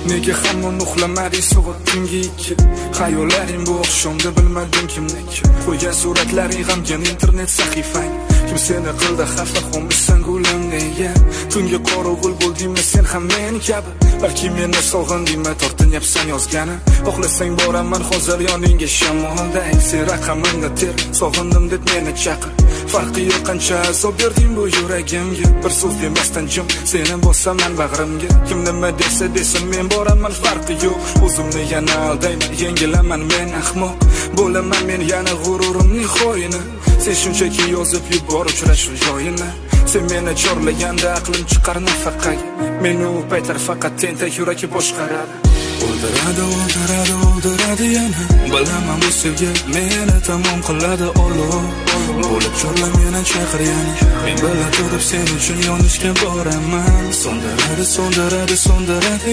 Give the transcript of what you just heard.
Nega hamon uxlamading soat tungi 2? Xayollaring bu oqshomda bilmadim kimniki. Qo'ygan suratlaring, g'amgin internet sahifang. Kim seni qildi xafa, xomishsan, gulim, nega? Tungi qorovul bo'ldingmi sen ham men kabi? Balki meni sog'indingmi, tortinyapsan yozgani. Xohlasang, boraman hozir yoningga shamolday. Sen raqamimni ter, sog'indim deb meni chaqir. Farqi yo'q qancha azob berding bu yuragimga. Bir so'z demasdan jim seni bosaman bag'rimga. Kim nima desa desin, men boraman, farqi yo'q. O'zimni yana aldayman, yengilaman, men ahmoq. Bo'laman men yana g'ururimning xoini. Sen shunchaki yozib yubor uchrashuv joyini. Sen meni chorlaganda aqlim chiqar nafaqaga. Meni u paytlar faqat tentak yuragi boshqaradi. O'ldiradi, o'ldiradi, o'ldiradi yana. Bilaman, bu sevgi meni tamom qiladi. Olov bo'lib chorla meni, chaqir yana. Men bila turib sen uchun yonishga boraman. So'ndiradi, so'ndiradi, so'ndiradi.